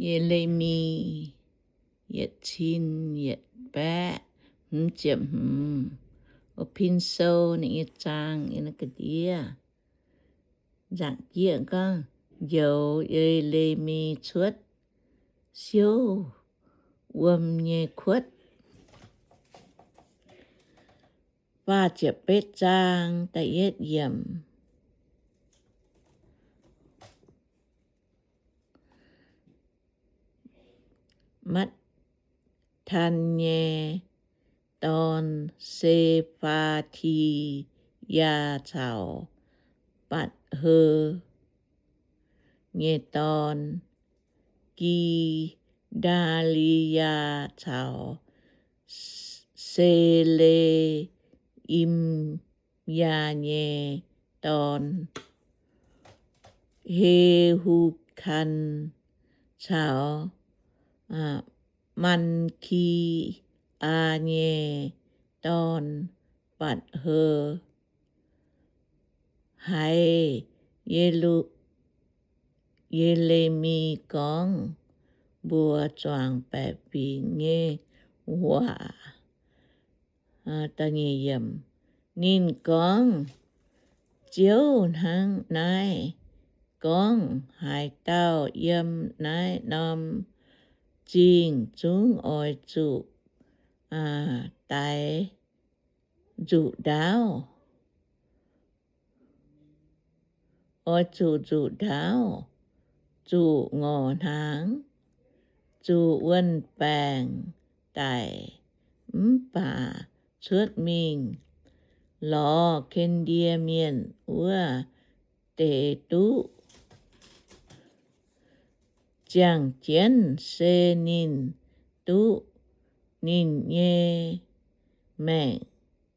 Ye^le^mi yietc cin yietc baeqv hmz ziepc hmz. Oix pin sou ninh nyei zaang yiem naaiv ga'ndiev. Nzaangc jieqv gorngv, Njoux Ye^le^mi cuotv siouv wuom nyei kuotv. Faah ziepc betv zaang da'yietv yiemc. Matv^tan nyei dorn, Se^faa^ti^yaa caux Batc^heu nyei dorn, Gi^ndaa^li^yaa caux Se^le^im yaa nyei dorn, He^hu^kan caux Maa^ki^aa nyei dorn, Batc^heu. Haiz Ye^lu, Ye^le^mi gorngv mbuox zuangx baeqc fingx nyei waac. Ninh gorngv, Ziouv hnangv naaiv gorngv, Haaix dauh yiem naaiv norm zingh zungv oix zuqc daix nzuqc ndaauv. Oix zuqc nzuqc ndaauv, zuqc ngorc hnaangx, zuqc wuon-baengc daic, mv baac cuotv mingh lorz Ken^ndie Mienh wuov deix duqv. Ziangh jienv se ninh duqv ninh nyei maengc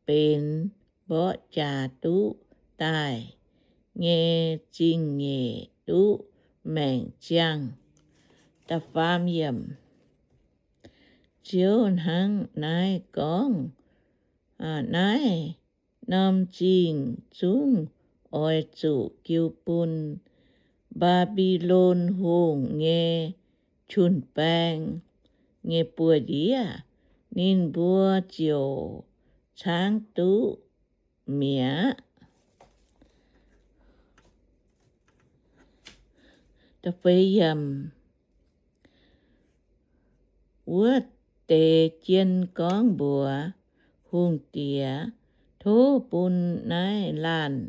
benx mborqv jaax duqv daaih nyei zingh nyeic duqv maengc ziangh. Da'faam yiemc. Ziouv hnangv naaiv gorngv, Naaiv norm zingh zungv oix zuqc jiu bun Mbaa^mbi^lon Hungh nyei jun-baeng nyei buoz-ndiev. Ninh mbuo ziouc caangv duqv mi'aqv. Wuov deix jien gorngv mbuox hungh diex, Tov bun naaiv laanh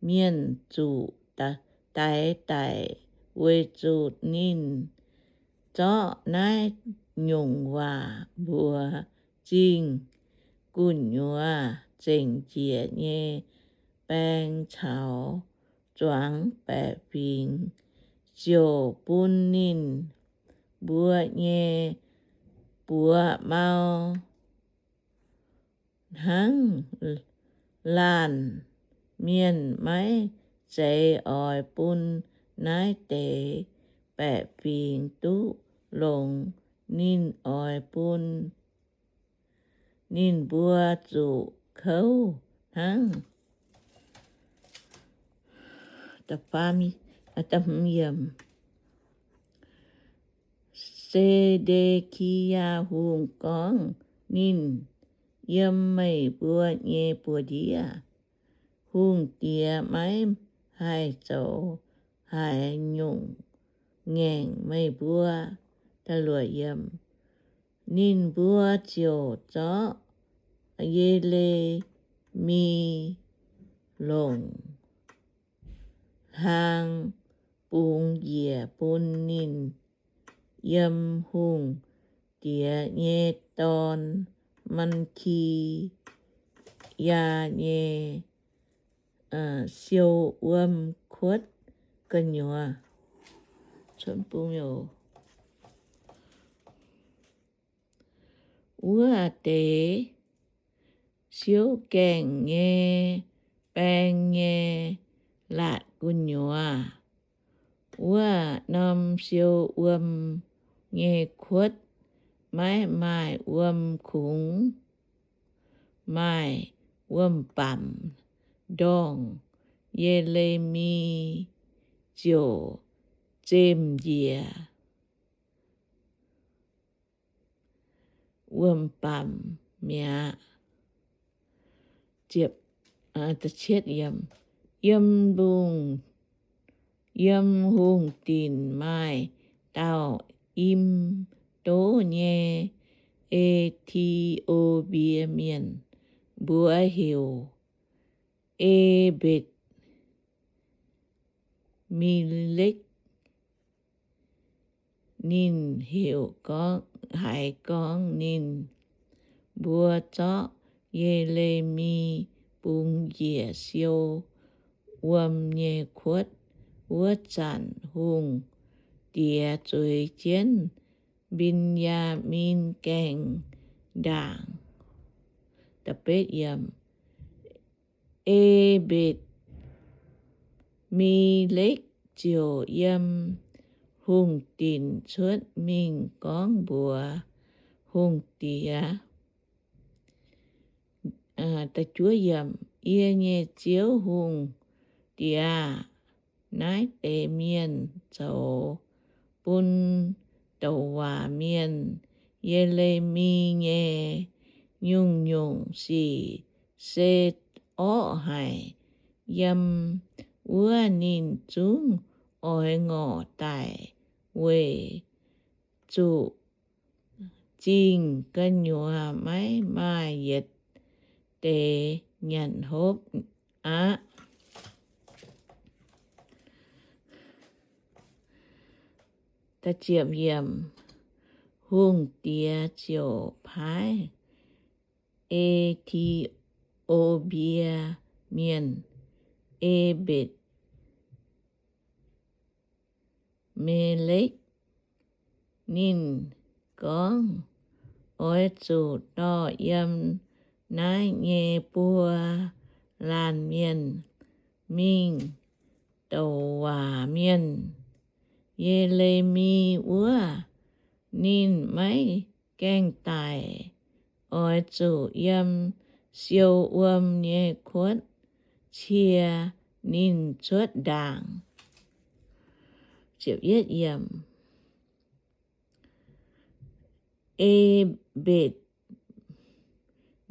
mienh zuqc daix daic, weic zuqc ninh zorqv naaiv nyungc waac mbuox zingh gu'nyuoz zengc njiec nyei baeng caux zuangx baeqc fingx, ziouc bun ninh mbuo nyei buoz-mau hnangv. Laanh mienh maiv zeiz oix bun naaiv deix baeqc fingx duqv longx. Ninh oix bun ninh mbuo zuqc kouv hnangv. Se^nde^ki^yaa Hungh gorngv, Ninh yiem meih mbuo nyei buoz-ndiev. Hungh diex maiv haih zoux haaix nyungc ngaengc meih mbuo. Ninh mbuo ziouc zorqv Ye^le^mi longc hlaang bungx njiec bun ninh yiem hungh diex nyei dorn, Maa^ki^yaa, nyei siou wuom kuotv gu'nyuoz. Wuov deix siouv gaengh nyei baeng nyei laatc gu'nyuoz. Wuov norm siou wuom nyei kuotv maiv maaih wuom kungx, maaih wuom-bamc ndorngh. Ye^le^mi ziouc zemh njiec. wuom-baamc mi'aqv. Yiem lungh, yiem hungh dinc maaih dauh im doqv nyei E^ti^o^mbie Mienh, mbuox heuc E^mbetc Melekv. Ninh heuc gorngv, haiz gorngv ninh mbuo zorqv Ye^le^mi bungx njiec siou wuom nyei kuotv. Wuov zanc hungh diex zueiz jienv Mben^yaa^min Gaengh Ndaangc. E^mbetc Melekv ziouc yiem hungh dinc cuotv mingh gorngv mbuox hungh diex, Yie nyei ziouv hungh diex aah! Naaiv deix mienh zoux bun douc waac mienh Ye^le^mi nyei nyungc-nyungc sic se orqv haic. Yiem wuov ninh zungv oix ngorc daic weic zuqc zingh gu'nyuoz maiv maaih yietc deix nyanc hopv aqv. Hungh diex ziouc paaiv E^ti^o^mbie Mienh, E^mbetc Melekv. Ninh gorngv, Oix zuqc dorh yiem naaiv nyei buo laanh mienh mingh douc waac mienh Ye^le^mi wuov. Ninh maiv gaengh daic. Oix zuqc yiem siou wuom nyei kuotv cie ninh cuotv ndaangc. E^mbetc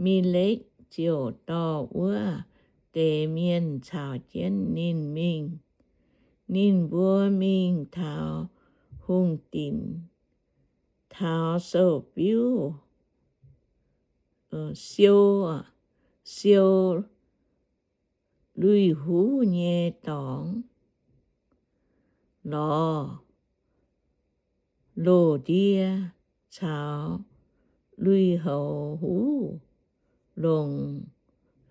Melekv ziouc dorh wuov deix mienh caux jienv ninh mingh. Ninh mbuo mingh taux hungh dinc, taux sou-fiuv, siou, siou lui-huv nyei dorngx, lorz loz-ndie caux lui-houx huv, longc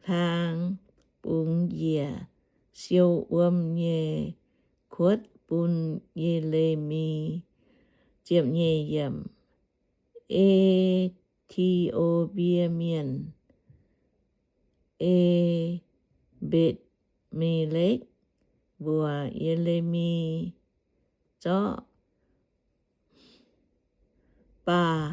hlaang bungx njiec siou wuom nyei kuotv bun Ye^le^mi. E^ti^o^mbie Mienh, E^mbetc Melekv mbuox Ye^le^mi, Zorqv baa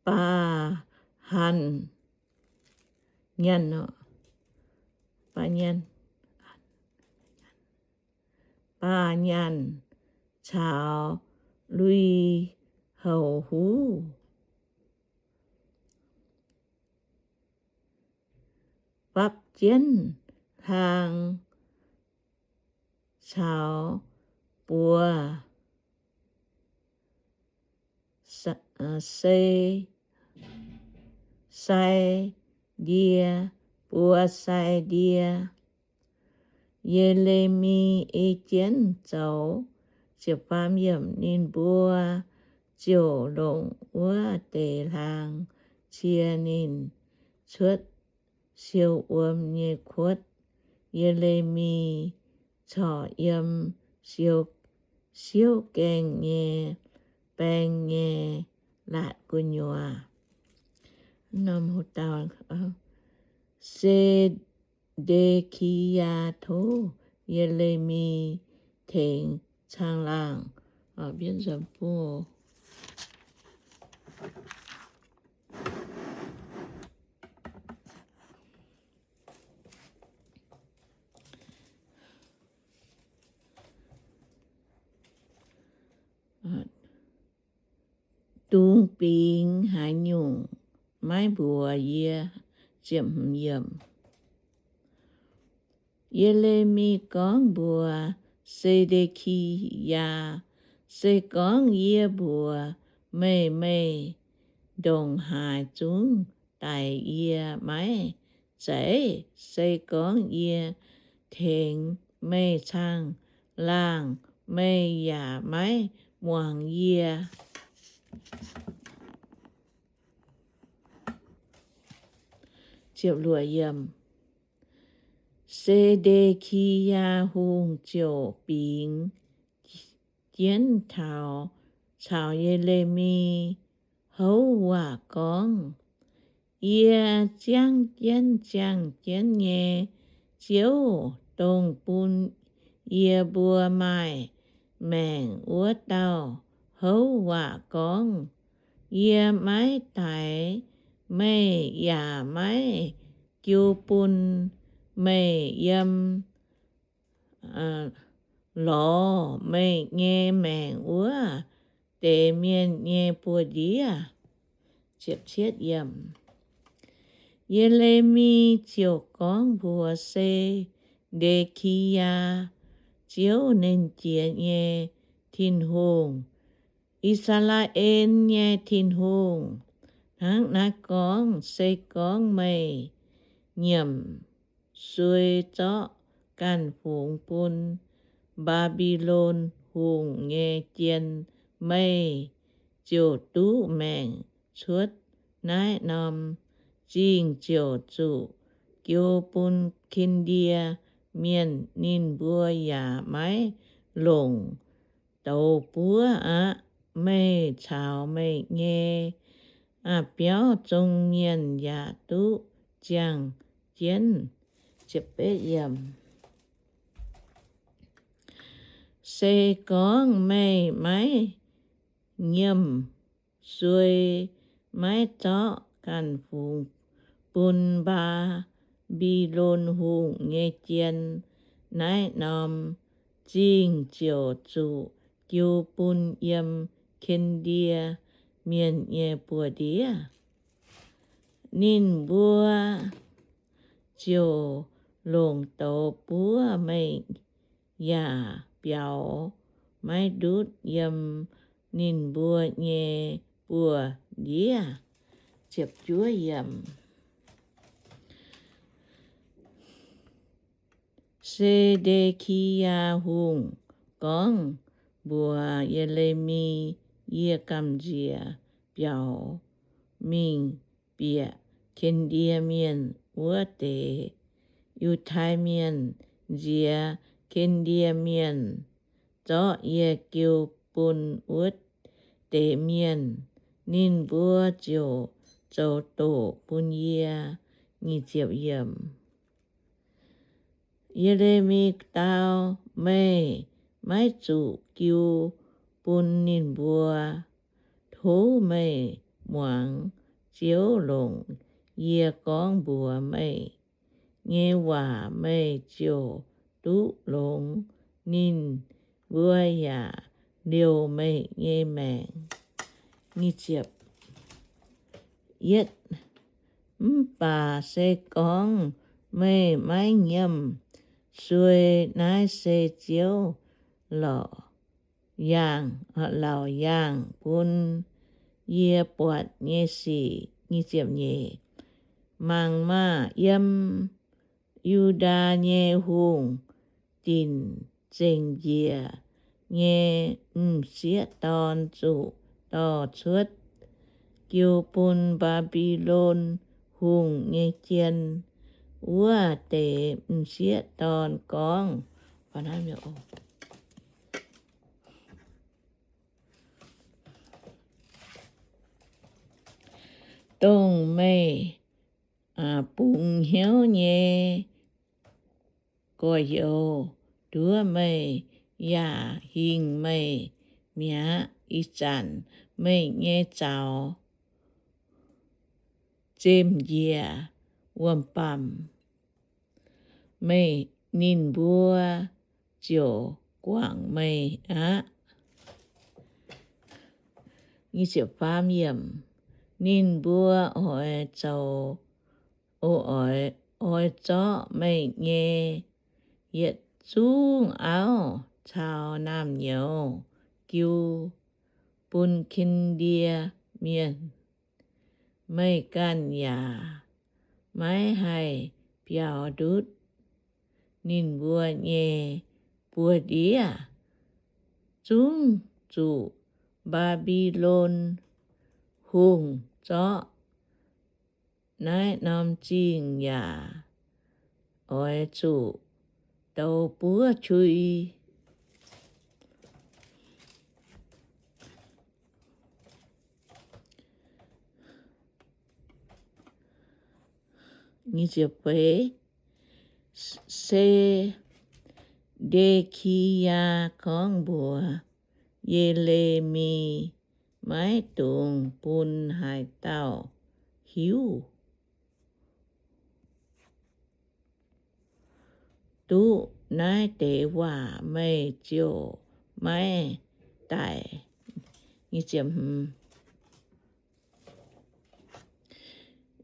baa hanh nyanc, baa nyanc, baa nyanc caux lui-houx huv, fapv jienv hlaang caux buoz sai, sai ndie, buoz sai ndie. Ye^le^mi ei jienv zoux. Ninh mbuo ziouc longc wuov deix hlaang cie ninh cuotv siou wuom nyei kuotv. Ye^le^mi corc yiem siou, siouv gaengh nyei baeng nyei laatc gu'nyuoz. Se^de^ki^yaa tov Ye^le^mi tengx caangh laangh. dungx bingx haaix nyungc maiv mbuox yie. Ye^le^mi gorngv mbuox Se^nde^ki^yaa, Se gorngv yie mbuox meih, meih ndongc haaix zungv daic yie maiv zeiz? Se gorngv yie tengx meih caangh laangh, meih yaac maiv muangx yie. Se^nde^ki^yaa Hungh ziouc bingx jienv taux caux Ye^le^mi houv waac gorngv, Yie ziangv jienv ziangh jienv nyei Ziouv, dongh bun yie mbuo maaih maengc wuov dauh, houv waac gorngv, Yie maiv daix meih yaac maiv jiu bun meih yiem lorz meih nyei maengc wuov deix mienh nyei buoz-ndiev. Ye^le^mi ziouc gorngv mbuox Se^nde^ki^yaa, Ziouv, Nernh Jiex nyei Tin-Hungh, I^saa^laa^en nyei Tin-Hungh, hnangv naaiv gorngv, Se gorngv meih nyiemc suei zorqv ganh fungx bun Mbaa^mbi^lon Hungh nyei jien, meih ziouc duqv maengc cuotv naaiv norm zingh ziouc zuqc jiu bun Ken^ndie Mienh. Ninh mbuo yaac maiv longc douz buov aqv. Meih caux meih nyei biauv zong mienh yaac duqv ziangh jienv. Se gorngv meih maiv nyiemc suei, maiv zorqv ganh fungx bun Mbaa^mbi^lon Hungh nyei jien, naaiv norm zingh ziouc zuqc jiu bun yiem Ken^ndie Mienh nyei buoz-ndiev. Ninh mbuo ziouc longc douz buov meih yaac biaux maiv ndutv yiem ninh mbuo nyei buoz-ndiev. Se^nde^ki^yaa Hungh gorngv mbuox Ye^le^mi, Yie gamh nziex biaux mingh bieqc Ken^ndie Mienh wuov deix. Yiutai Mienh nziex Ken^ndie Mienh zorqv yie jiu bun wuov deix mienh. Ninh mbuo ziouc zoux doqc bun yie. Ye^le^mi dau, Meih maiv zuqc jiu bun ninh mbuo. Tov meih muangx Ziouv longc yie gorngv mbuox meih nyei waac, meih ziouc duqv longx. Ninh mbuo yaac liouh meih nyei maengc. Mv baac se gorngv meih maiv nyiemc suei, naaiv se Ziouv lorc yaangh, laauc yaangh bun yie buatc nyei sic. Mangc maah! Yiem Yu^ndaa nyei hungh, dinc zengc njiec nyei m'sieqv dorn zuqc dorh cuotv jiu bun Mbaa^mbi^lon Hungh nyei jien. Wuov deix m'sieqv dorn gorngv, Dongh meih bungx hnyouv nyei gorx-youz nduov meih yaac hingh meih mi'aqv. Ih zanc meih nyei zaux zemh njiec wuom-bamc, meih, ninh mbuo ziouc guangc meih aqv. Ninh mbuo oix zoux, oix, oix zorqv meih nyei yietc zungv auv caux naamh nyouz jiu bun Kin^ndie Mienh. Meih ganh yaac maiv haih biaux ndutv ninh mbuo nyei buoz-ndiev. Zungv zuqc Mbaa^mbi^lon Hungh zorqv. Naaiv norm zingh yaac oix zuqc douz buov qui. Se^nde^ki^yaa gorngv mbuox Ye^le^mi, Maiv dungx bun haaix dauh hiuv duqv naaiv deix waac, meih ziouc maiv daic.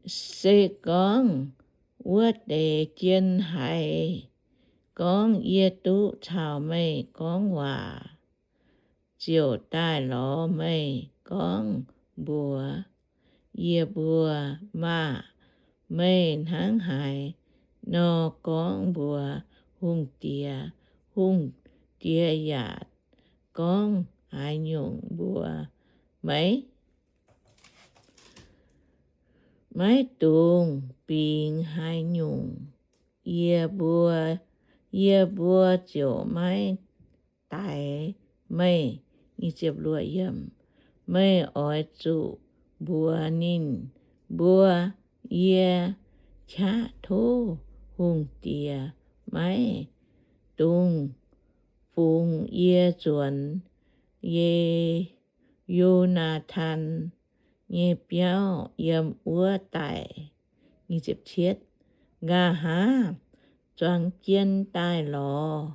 Se gorngv wuov deix jien haiz gorngv, Yie duqv caux meih gorngv waac, ziouc daaih lorz meih gorngv mbuox yie mbuo maah! Meih hnangv haaix nor gorngv mbuox hungh diex, hungh diex yaac gorngv haaix nyungc mbuox meih? Maiv dungx bingx haaix nyungc, yie mbuo, yie mbuo ziouc maiv daix meih. Meih oix zuqc mbuox ninh mbuo, Yie qaqv tov hungh diex maiv dungx fungx yie nzuonx Ye, Yo^naa^tan nyei biauv yiem wuov daic. Nqa'haav zuangx jien daaih lorz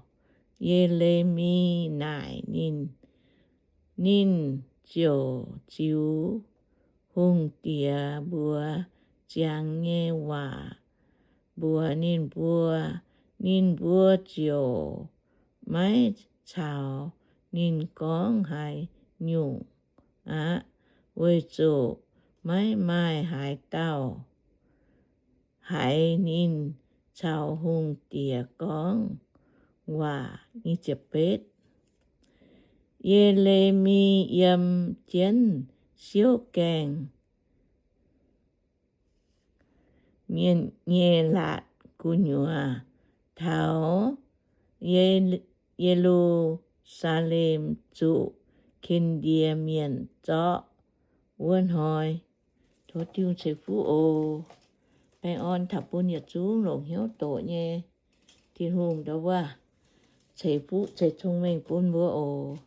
Ye^le^mi naaic ninh, ninh ziouc ziux hungh diex mbuox ziangx nyei waac mbuox ninh mbuo. Ninh mbuo ziouc maiv caux ninh gorngv haaix nyungc aqv, weic zuqc maiv maaih haaix dauh haiz ninh caux hungh diex gorngv waac. Ye^le^mi yiem jienv siouv gaengh mienh nyei laatc gu'nyuoz taux Ye^lu^saa^lem zuqc Kin^ndie Mienh zorqv wuov hnoi. Tov Tin-Hungh ceix fuqv oc. Baengh orn taux bun yietc zungv longc hnyouv doqc nyei Tin-Hungh ndau wuov ceix fuqv ceix cong-mengh bun mbuo oc.